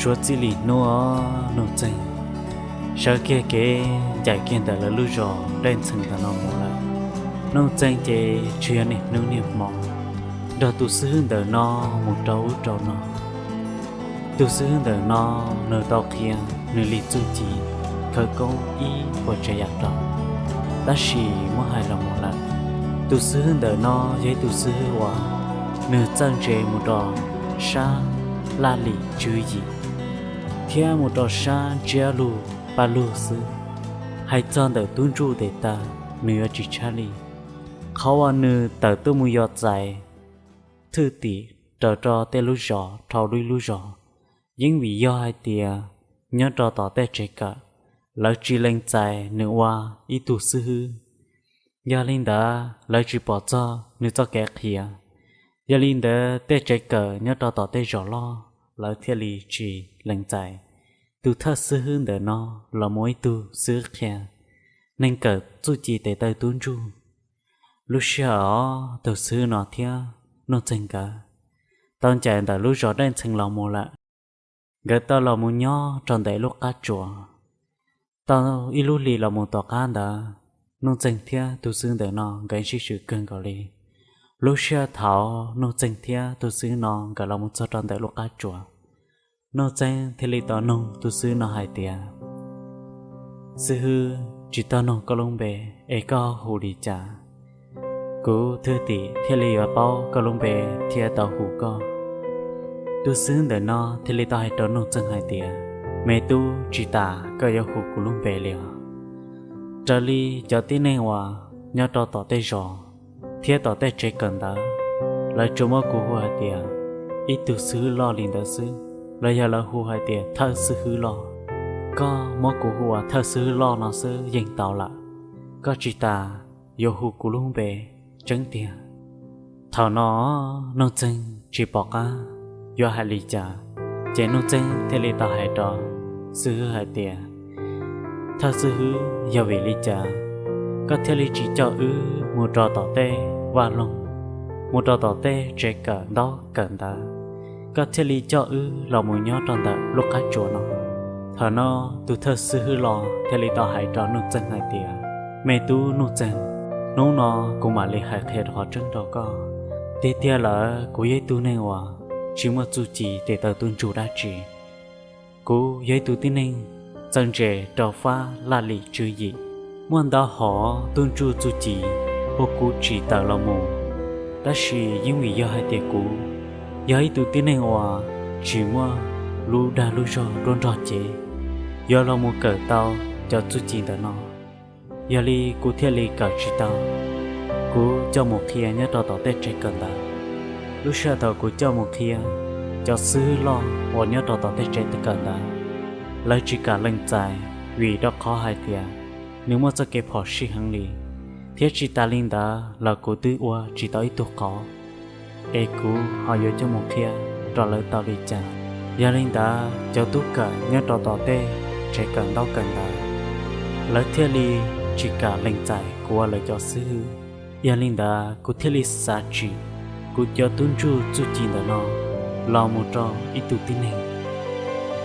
Suav txij li hnub Nuj Txeeg sawv kiag kev ncaim kiag ntawm lawv lub zos Dej Ntxhee ntawm no mus lawm, Nuj Txeeg ces tsis yog niaj hnub niaj hmo nrog tus xib hwb ntawm no mus rau ub rau no. Tus xib hwb ntawm no nws tau qhia nws li txuj ci khawv koob ib puas tsav yam rau, tab sis muab hais los mus lawm, tus xib hwb ntawm no yog ib tug xib hwb uas nws txawj ntse mus rau sab laj lim tswv yim thiab mus rau sab ntsiab lus paj lug xwb. Hais txog ntawm tub ntsuj tes taw, nws yuav tsis tshaj li. Qhov uas nws tawm tuaj mus yos txais thwj tim raws rau tej lub zos dhau lub lub zos, yeej vim yog hais tias nyob rau tom tej tsev kawm, lawv tsis lees txais nws ua ib tug xib hwb. Yog li ntawd lawv tsis pom txog nws txoj kev qhia. Yog li ntawd tej tsev kawm nyob rau tom tej zos loj lawv thiaj li tsis lees txais tus thawj xib hwb ntawm no los mus ib tug xib hwb qhia neeg kawm txuj ci tes taw tub ntsuj. Lub sij hawm os tus xib hwb no thiab Nuj Txeeg nkawd tau ncaim ntawm lub zos Dej Ntxhee los mus lawm. Nkawd tau los mus nyob rau ntawm lub qab tsuas tau ib lub hlis los mus tom qab ntawd, Nuj Txeeg thiab tus xib hwb ntawm no nkawd sib swm kawg nkaus li. Lub sij hawm thaum Nuj Txeeg thiab tus xib hwb no nkawd los mus txog rau ntawm lub qab tsuas, Nuj Txeeg thiaj li tau noog tus xib hwb no hais tias, Xib hwb, tsis tau noog koj lub npe, es koj hu li cas? Kuv thwj tim thiaj li yuav paub koj lub npe thiab tau hu koj. Tus xib hwb ntawm no thiaj li tau hais rau Nuj Txeeg hais tias, Me tub, tsis tas koj yuav hu kuv lub npe li os. Raws li cov tib neeg uas nyob rau tom tej zos thiab tom tej tsev kawm ntawv, lawv tsuas muab kuv hu hais tias ib tug xib hwb loj li ntawd xwb, los yog lawv hu hais tias thawj xib hwb loj. Koj muab kuv hu ua thawj xib hwb loj no xwb yeej tau lawm, koj tsis tas yuav hu kuv lub npe tseeb tiag. Thaum no Nuj Txeeg tsis pom qab yuav hais li cas, ces Nuj Txeeg thiaj li tau hais rau xib hwb hais tias, Thawj xib hwb, yog vim li cas koj thiaj li tsis coj wb mus rau tom tej vaj loog, mus rau tom tej tsev kawm ntaub kawm ntawv, koj thiaj li coj wb los mus nyob rau ntawm lub qab tsuas no? Thaum no tus thawj xib hwb los thiaj li tau hais rau Nuj Txeeg hais tias, Me tub Nuj Txeeg, hnub no kuv mam li hais qhia qhov tseeb rau koj. Tiag tiag lawm kuv yog ib tug neeg uas tsis muaj txuj ci tes taw tub ntsuj dab tsi. Kuv yog ib tug tib neeg txawj ntse rau fab laj lim tswv yim. Muaj ntau hom tub ntsuj txuj ci uas kuv tsim tawm los mus, tab sis yeej vim yog hais tias kuv yog ib tug tib neeg uas tsis muaj lub dag lub zog nruab nrog cev yuav los mus kawm tau cov txuj ci ntawm no. Yog li kuv thiaj li kawm tsis tau. Kuv coj mus qhia nyob rau tom tej tsev kawm ntawv. Lub sij hawm thaum kuv coj mus qhia, cov xib hwb loj uas nyob rau tom tej tsev kawm ntawv, lawv tsis kam lees txais vim rau qhov hais tias nws muaj txoj kev phom sij heev li, thiab tsis tas li ntawd los kuv twb ua tsis tau ib tug qauv, es kuv ho yuav coj mus qhia rau lawv tau li cas? Yog li ntawd cov tub kawm nyob rau tom tej tsev kawm ntaub kawm ntawv, lawv thiaj li tsis kam lees txais kuv ua lawv cov xib hwb. Yog li ntawd kuv thiaj li xav tsim kuv cov tub ntsuj txuj ci ntawm no los mus rau ib tug tib neeg.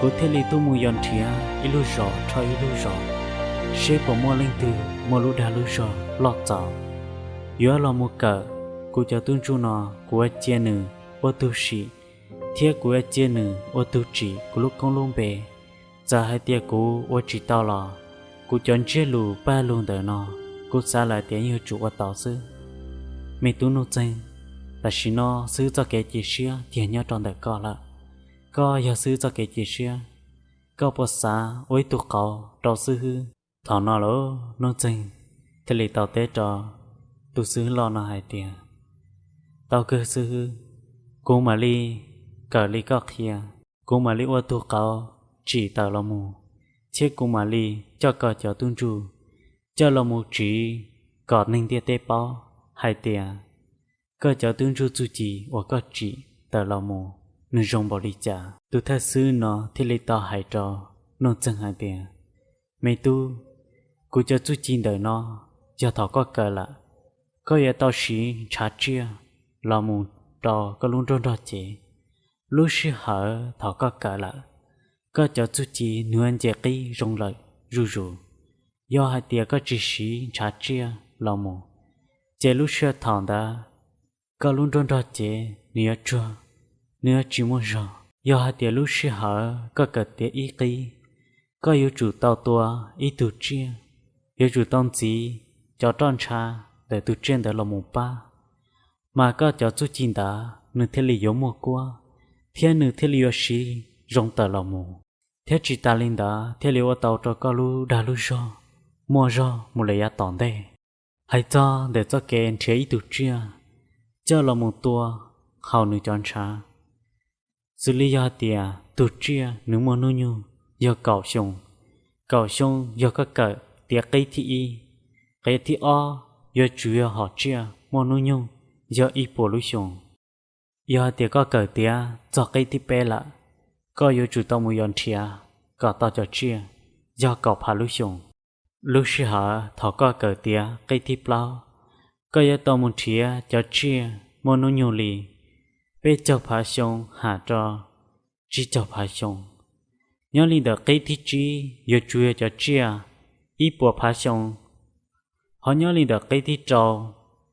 Kuv thiaj li tuaj mus yos nrhiav ib lub zos dhau ib lub zos, seb puas muaj leej twg muaj lub dag lub zog loj txaus yuav los mus kawm kuv cov tub ntsuj no. Kuv yuav cia nws ua tug sim, thiab kuv yuav cia nws ua tug tsim kuv lub koob lub npe. Txawm hais tias kuv ua tsis tau los, kuv cov ntsiab lus paj lug ntawm no, kuv xav lawm tias yeej yuav tsum ua tau xwb. Me tub Nuj Txeeg, tam sim no xib hwb txoj kev cia siab cia nyob rau ntawm koj lawm. Koj yog xib hwb txoj kev cia siab, koj puas xav ua ib tug qauv rau xib hwb? Thaum no lub Nuj Txeeg thiaj li tau teb rau tus xib hwb loj no hais tias, Tau kawg xib hwb, kuv mam li kawm li koj qhia, kuv mam li ua tug qauv tsim tawm los mus, thiab kuv mam li coj koj cov tub ntsuj coj los mus tsiv kom neeg ntiaj teb paub hais tias koj cov tub ntsuj txuj ci uas koj tsim tawm los mus nws zoo npaum li cas. Tus thawj xib hwb no thiaj li tau hais rau Nuj Txeeg hais tias, Me tub, kuv cov txuj ci ntawm no yog thaum koj kawm lawm, koj yuav tau siv ntshav tsiaj los mus rau koj lub nruab nrog cev. Lub sij hawm thaum koj kawm lawm, koj cov txuj ci nws yuav nce qib zoo lawm zuj zus. Yog hais tias koj tsis siv ntshav tsiaj los mus, ces lub sij hawm thaum ntawd koj lub nruab nrog cev nws yuav tsuag, nws yuav tsis muaj zog. Yog hais tias lub sij hawm koj kawm tiav ib qib, koj yuav tsum tau tua ib tug tsiaj, yuav tsum tau ntxiv cov roj ntsha ntawm tus tsiaj ntawd los mus pab, mas koj cov txuj ci ntawd nws thiaj li yuav muaj kuab, thiab nws thiaj li yuav siv zoo tawm los mus, thiab tsis tas li ntawd thiaj li ua tau rau koj lub dag lub zog muaj zog mus lawm yav tom ntej. Hais txog ntawm txoj kev nrhiav ib tug tsiaj coj los mus tua haus nws cov ntshav, xws li yog tias tus tsiaj nws muaj hnub nyoog yog kaum xyoo, kaum xyoo yog koj kawm tiav qib thib ib, qib thib ob yuav tsum yog hom tsiaj muaj hnub nyoog yog ib puas lub xyoos. Yog hais tias koj kawm tiav txog qib thib peb lawm, koj yuav tsum tau mus yos nrhiav kom tau cov tsiaj yog kaum phav lub xyoos. Lub sij hawm thaum koj kawm tiav qib thib plaub, koj yuav tau mus nrhiav cov tsiaj muaj hnub nyoog li peb caug phav xyoo ham rau tsib caug phav xyoo. Nyob li ntawm qib thib tsib yuav tsum yog cov tsiaj ib puas phav xyoo. Ho nyob li ntawm qib thib rau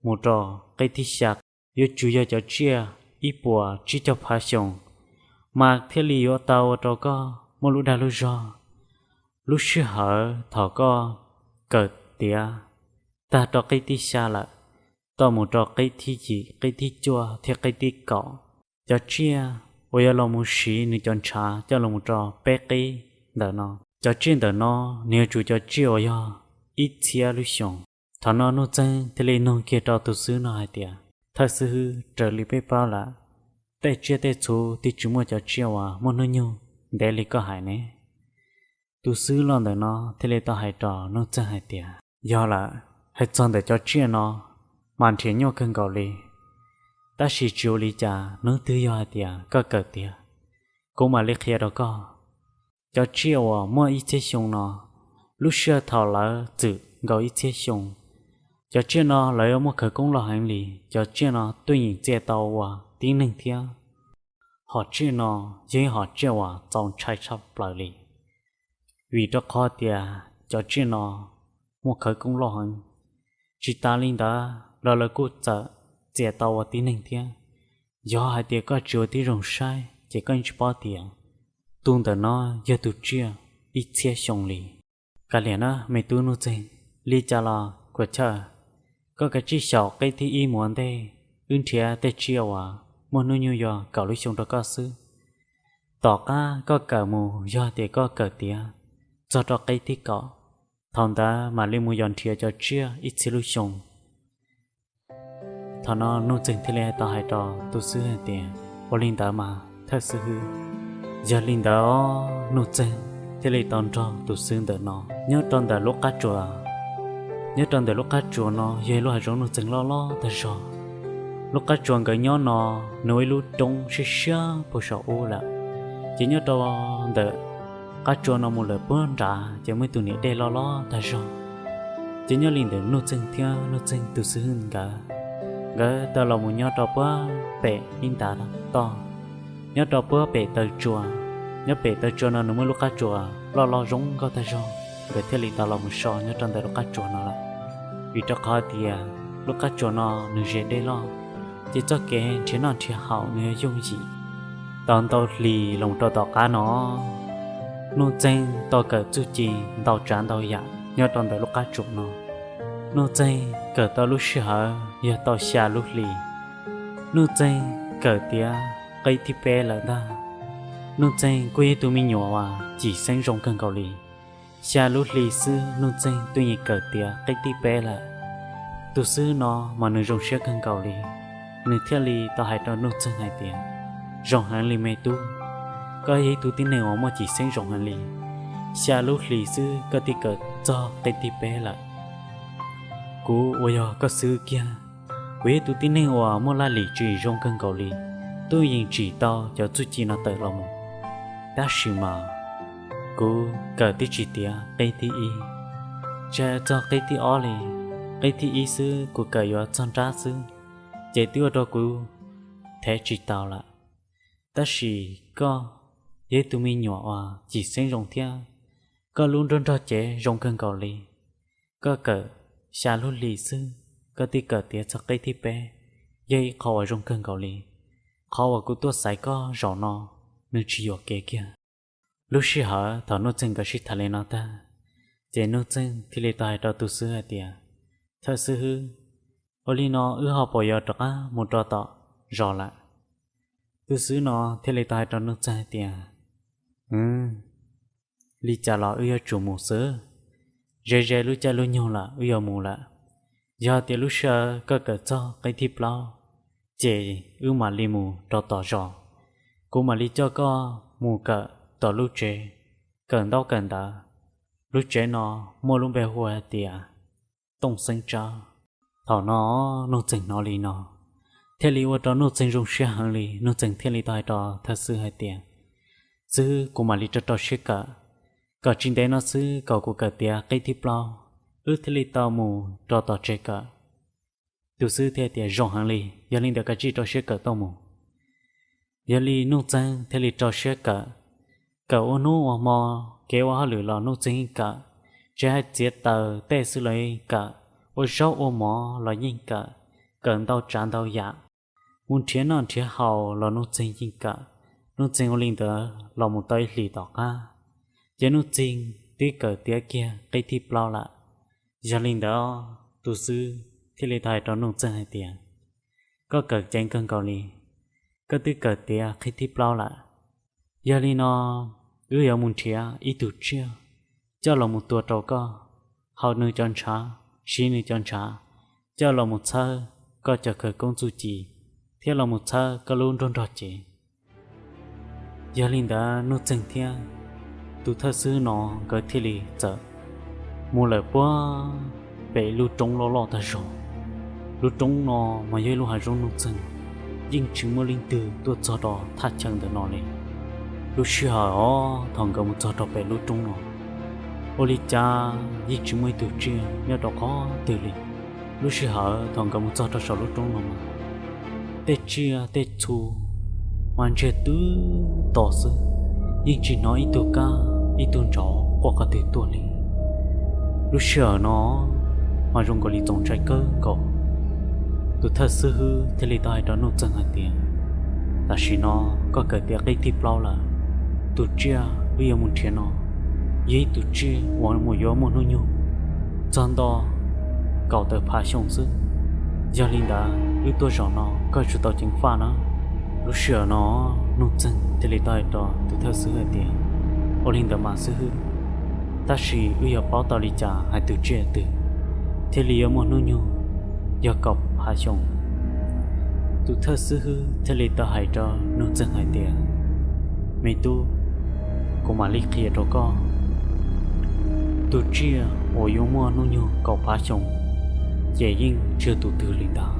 mus rau qib thib xya yuav tsum yog cov tsiaj ib puas tsib caug phav xyoo, mas thiaj li yuav tau ua rau koj muaj lub dag lub zog. Lub sij hawm thaum koj kawm tiav tag rau qib thib xya lawm, tau mus rau qib thib yim, qib thib cuaj thiab qib thib kaum, cov tsiaj uas yuav los mus siv nws cov ntshav coj los mus rau peb qib ntawm no, cov tsiaj ntawm no nws yuav tsum cov tsiaj uas yog ib txhiab lub xyoos. Thaum no Nuj Txeeg thiaj li nug kiag rau tus xib hwb no hais tias, Thawj xib hwb, raws li peb paub lawm, tej tsiaj tej txhu twb tsis muaj cov tsiaj uas muaj hnub nyoog ntev li koj hais ne. Tus xib hwb los ntawm no thiaj li tau hais rau Nuj Txeeg hais tias, Yog lawm, hais txog ntawm cov tsiaj no mas nrhiav nyuaj kawg nkaus li, tab sis tsis ua li cas, hnub twg yog hais tias koj kawm tiav, kuv mam li qhia rau koj. Cov tsiaj uas muaj ib txhiab xyoo no, lub sij hawm thaum lawv txwm nkaus ib txhiab xyoo, cov tsiaj no lawv yuav muaj khawv koob loj heev li. Cov tsiaj no tuaj yeem txia tau ua tib neeg thiab. Hom tsiaj no yog ib hom tsiaj uas txaus ntshai tshaj plaws li, vim rau qhov tias cov tsiaj no muaj khawv koob loj heev. Tsis tas li ntawd los lawv kuj txawm txia tau ua tib neeg thiab. Yog hais tias koj tsis ua tib zoo saib ces koj yeej tsis paub tias tus ntawm no yog tus tsiaj ib txhiab xyoo li. Kav liam na me tub Nuj Txeeg, li cas los kuv chawj, koj kav tsij xyaum qib thib ib mus ua ntej, wb nrhiav tej tsiaj uas muaj hnub nyoog yog kaum lub xyoo rau koj xwb. Tom qab koj kawm mus, yog tias koj kawm tiav txog rau qib thib kaum, thaum ntawd mam li mus yos nrhiav cov tsiaj ib txhiab lub xyoo. Thaum no Nuj Txeeg thiaj li tau hais rau tus xib hwb hais tias, Ua li ntawd mas thawj xib hwb. Yog li ntawd, Nuj Txeeg thiaj li tau nrog tus xib hwb ntawm no nyob rau ntawm lub qab tsuas. Nyob rau ntawm lub qab tsuas no yog ib lub hav zoov Nuj Txeeg loj loj tag zog. Lub qab tsuas nkawd nyob no, nws ua ib lub roob siab siab puag saum ub lawm, ces nyob rau ntawm qab tsuas no mus lawm puag nrad ces muaj ib tug niam dej loj loj tag zog. Ces nyob li ntawm Nuj Txeeg thiab Nuj Txeeg tus xib hwb nkawd, nkawd tau los mus nyob rau puag pem ib ntav toj, nyob rau puag pem taw tsua. Nyob pem taw tsua no nws muaj lub qab tsuas loj loj zoo nkauj tag zog, nkawd thiaj li tau los mus so nyob rau ntawm lub qab tsuas no lawm. Vim rau qhov tias lub qab tsuas no nws ze dej loj, ces txoj kev nrhiav noj nrhiav haus nws yuav yooj yim. Tau ntau hlis los rau tom qab no, Nuj Txeeg tau kawm txuj ci ntau tsav ntau yam nyob rau ntawm lub qab tsuas no. Nuj Txeeg kawm tau lub sij hawm yog tau xya lub hlis. Nuj Txeeg kawm tiav qib thib peb lawm ntag. Nuj Txeeg kuj yog ib tug me nyuam uas cim xeeb zoo kawg nkaus li. Xya lub hli xwb Nuj Txeeg twb yeej kawm tiav qib thib peb lawm. Tus xib hwb no mas nws zoo siab kawg nkaus li, nws thiaj li tau hais rau Nuj Txeeg hais tias, Zoo heev li me tub, koj yog ib tug tib neeg uas muaj cim xeeb zoo heev li. Xya lub hlis xwb koj twb kawm txog qib thib peb lawm. Kuv uas yog koj xib hwb kiag, kuv yog ib tug tib neeg uas muaj laj lim tsim zoo kawg nkaus li, twb yeej tsim tau cov txuj ci no tawm los mus. Tab sis mas kuv kawm twb tsis tiav qib thib ib, tsis hais txog qib thib ob li. Qib thib ib xwb kuv kawm yuav txog nrab xwb, ces twb ua rau kuv thev tsis tau lawm. Tab sis koj yog ib tug me nyuam uas cim xeeb zoo thiab koj lub nruab nrog cev zoo kawg nkaus li. Koj kawm xya lub hlis xwb, koj twb kawm tiav txog qib thib peb, yog ib qho uas zoo kawg nkaus li. Qhov uas kuv tuaj xaiv koj zaum no, nws tsis yuam kev kiag. Lub sij hawm thaum Nuj Txeeg nkawd sib tham li no tag, ces Nuj Txeeg thiaj li tau hais rau tus xib hwb hais tias, Thawj xib hwb, ua li no wb ho puas yuav rov qab mus rau tom zos lawm? Tus xib hwb no thiaj li tau hais rau Nuj Txeeg hais tias, Li cas los wb yuav tsum mus xwb. Ze ze lub caij lub nyoog lawm wb yuav mus lawm. Yog tias lub sij hawm koj kawm txog qib thib plaub, ces wb mam li mus rau tom zos. Kuv mam li coj koj mus kawm tom lub tsev kawm ntaub kawm ntawv. Lub tsev no muaj lub npe hu hais tias Tooj Xeeb Tsab. Thaum no Nuj Txeeg hnov li no, thiaj li ua rau Nuj Txeeg zoo siab heev li. Nuj Txeeg thiaj li tau hais rau thawj xib hwb hais tias, Xib hwb, kuv mam li rau rau siab kawm, kom tsis ntev no xwb kom kuv kawm tiav qib thib plaub, wb thiaj li tau mus rau tom tsev kawm. Tus xib hwb thiaj tias, Zoo heev li, yog li ntawd koj cia li rau siab kawm tuaj mus. Yog li Nuj Txeeg thiaj li rau siab kawm. Kawm ua hnub ua hmo, kev ua hauj lwm los Nuj Txeeg yeej kawm, tsis hais txiav taws tej xwb los yeej kawm, ua zaub ua mov los yeej kawm, kawm ntau tsav ntau yam, mus nrhiav noj nrhiav haus los Nuj Txeeg yeej kawm. Nuj Txeeg ua li ntawd los mus tau ib hlis tom qab, ces Nuj Txeeg twb kawm tiav kiag qib thib plaub lawm. Yog li ntawd, tus xib hwb thiaj li tau hais rau Nuj Txeeg hais tias, Koj kawm ceev kawg nkaus li, koj twb kawm tiav qib thib plaub lawm. Yog li no, wb yuav mus nrhiav ib tug tsiaj coj los mus tua rau koj, haus nws cov ntshav, siv nws cov ntshav, coj los mus txhawb koj cov khawv koob txuj ci, thiab los mus txhawb koj lub nruab nrog cev. Yog li ntawd, Nuj Txeeg thiab tus thawj xib hwb no nkawd thiaj li txawm mus lawm puag pem lub roob loj loj tag zog. Lub roob no mas yog ib lub hav zoov Nuj Txeeg, yeej tsis muaj leej twg tuaj txog rau thaj chaw ntawm no li. Lub sij hawm os, thaum nkawd mus txog rau pem lub roob no, ua li cas yeej tsis muaj ib tug tsiaj nyob rau qhov twg li. Lub sij hawm thaum nkawd mus txog rau saum lub roob no mas, tej tsiaj tej txhu mas ntsiag twb to xwb, yeej tsis hnov ib tug kab ib tug ntsauv quaj qhov twg tuaj li. Lub sij hawm no mas zoo nkaus li txaus ntshai kawg nkaus. Tus thawj xib hwb thiaj li tau hais rau Nuj Txeeg hais tias, Tam sim no koj kawm tiav qib thib plaub lawm, tus tsiaj wb yuav mus nrhiav no yog ib tug tsiaj uas mus yuav muaj hnub nyoog txog nto kaum tawm phav xyoo xwb. Yog li ntawd, wb tuaj zaum no koj yuav tsum tau ceev faj na. Lub sij hawm no, Nuj Txeeg thiaj li tau hais rau tus thawj xib hwb hais tias, Ua li ntawd mas xib hwb, tab sis wb yuav paub tau li cas hais tus tsiaj twg thiaj li yuav muaj hnub nyoog yog kaum phav xyoo? Tus thawj xib hwb thiaj li tau hais rau Nuj Txeeg hais tias, Me tub, kuv mam li qhia rau koj. Tus tsiaj uas yuav muaj hnub nyoog kaum phav xyoo ces yeej tsis yog tus twg li ntag.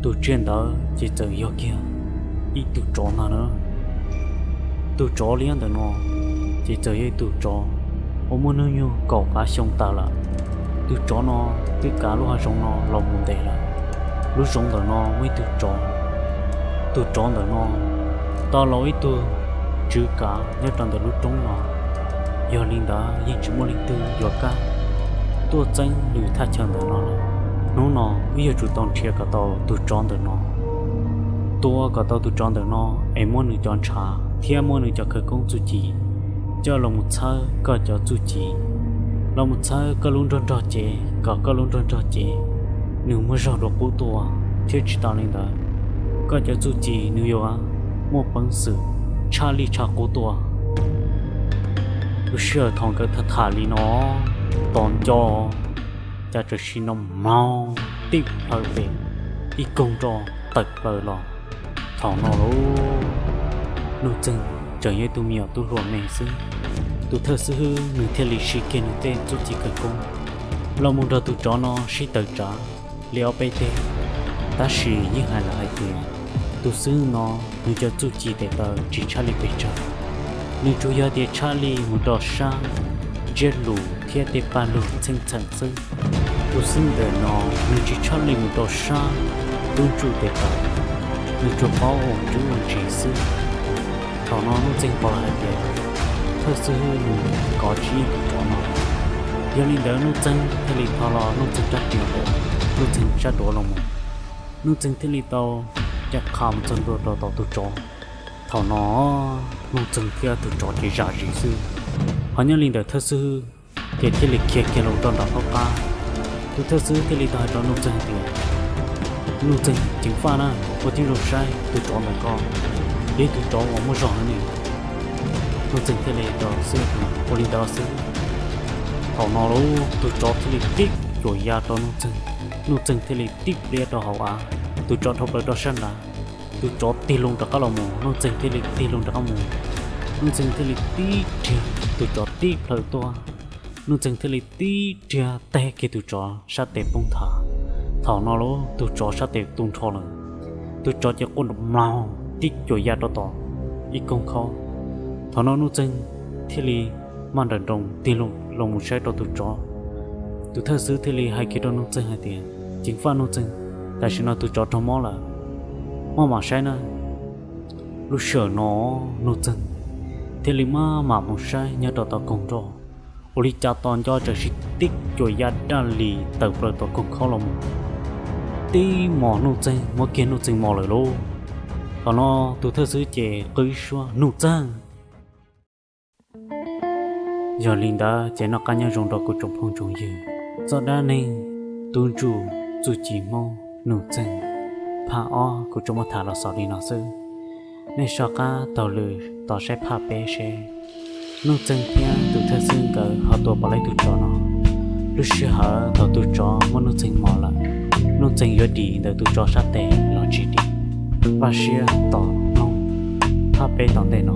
Tus tsiaj ntawd ces txawm yog kiag ib tug tsov ntag na. Tus tsov liab ntawm no ces txawm yog ib tug tsov uas muaj hnub nyoog kaum phav xyoo tawm lawm. Tus tsov no twb kav lub hav zoov no los mus ntev lawm. Lub zoov ntawm no muaj ib tug tsov. Tus tsov ntawm no tau los ib tug tswv kav nyob rau ntawm lub roob no. Yog li ntawd yeej tsis muaj leej twg yuav kam tuaj txeeb nws thaj chaw ntawm no lawm. Hnub no wb yuav tsum tau nrhiav kom tau tus tsov ntawm no, tua kom tau tus tsov ntawm no es muab nws cov ntshav thiab muab nws cov khawv koob txuj ci coj los mus txhawb koj cov txuj ci, los mus txhawb koj lub nruab nrog cev kom koj lub nruab nrog cev nws muaj zog dua qub tuaj. Thiab tsis tas li ntawd, koj cov txuj ci nws yuav muaj peev xwm tshaj lij tshaj qub tuaj. Lub sij hawm thaum nkawd tham tham li no, tos nco cas txawm sim no mloog tib plhaw pem ib koog nroj tawm plaws los. Thaum no lauj, Nuj Txeeg tseem yog tus me nyuam tub hluas me xwb. Tus thawj xib hwb nws thiaj li siv kiag nws tej txuj ci khawv koob los mus nrog tus tsov no sib tawm tsam li ob peb teg. Tab sis yeej hais lawm hais tias tus xib hwb no nws cov txuj ci tes taw tsis tshaj lij pes tsawg, nws tsuas yog tias tshaj lij mus rau sab ntsiab lus thiab tej paj lug txheej txheem xwb. Tus xib hwb ntawm no nws tsis tshaj lij mus rau sab lub ntsuj tes taw, nws tsuas paub ua ntsuj ua ntsis xwb. Thaum no Nuj Txeeg pom lawm hais tias Thawj Xwb nws kov tsis yeej tus tsov no. Yog li ntawd Nuj Txeeg thiaj li tho los Nuj Txeeg rab riam ntawm Nuj Txeeg sab duav los mus. Nuj Txeeg thiaj li tau cam qha mus txog ntua rau tom tus tsov. Thaum no Nuj Txeeg thiab tus tsov ces zam zis xwb. Ho nyob li ntawm Thawj Xwb ces thiaj li khiav kiag los rau nram qab qab. Tus Thawj Xwb thiaj li tau hais rau Nuj Txeeg tias, Nuj Txeeg, ceev faj na, ua tib zoo saib tus tsov ntawm ko, yog ib tug tsov uas muaj zog heev ni. Nuj Txeeg thiaj li rau Xwb tias, ua li ntawd xwb. Thaum no lauj, tus tsov thiaj li tib cuam ya rau Nuj Txeeg, Nuj Txeeg thiaj li tib pliab rau hauv av, tus tsov dhau plaws rau sab nrad. Tus tsov tig loo rov qab los mus, Nuj Txeeg thiaj li tig loo rov qab mus. Nuj Txeeg thiaj li tib riag, tus tsov tib plhaw tuaj, Nuj Txeeg thiaj li tib riag teg kiag tus tsov sab tes poob nthav. Thaum no lauj, tus tsov sab tes tu nrho lawm, tus tsov ces quaj nrov mlaug tib cuam ya rau tom ib koog khaub. Thaum no Nuj Txeeg thiaj li maj nrawm nroos tig loo mus saib rau tus tsov. Tus Thawj Xwb thiaj li hais kiag rau Nuj Txeeg hais tias, ceev faj Nuj Txeeg, tam sim no tus tsov raug mob lawm, maj mam saib na. Lub sij hawm no Nuj Txeeg thiaj li maj mam mus saib nyob rau tom koog nroj, ua li cas tos nco tsawm sis tib cuam ya daj li tawm plaws tom koog khaub los mus, tib mos Nuj Txeeg, muab kiag Nuj Txeeg mos lawm lauj. Thaum no tus Thawj Xwb ces qw suab, Nuj Txeeg! Yog li ntawd ces noj qab nyob zoo rau kuv tsoom phooj tsoom ywg, txoj dab neeg Tub Ntsuj txuj ci Hmoob Nuj Txeeg phaj ob kuv tsuas muab tham los xaus li no xwb. Nej soj qab taug lw tos saib phaj peb seb Nuj Txeeg thiab tus Thawj Xwb nkawd ho tua puas laib tus tsov no. Lub sij hawm thaum tus tsov muab Nuj Txeeg mos lawm, Nuj Txeeg yuav dim ntawm tus tsov sab tes los tsis dim. Npaj siab tos mloog phaj peb tom ntej no.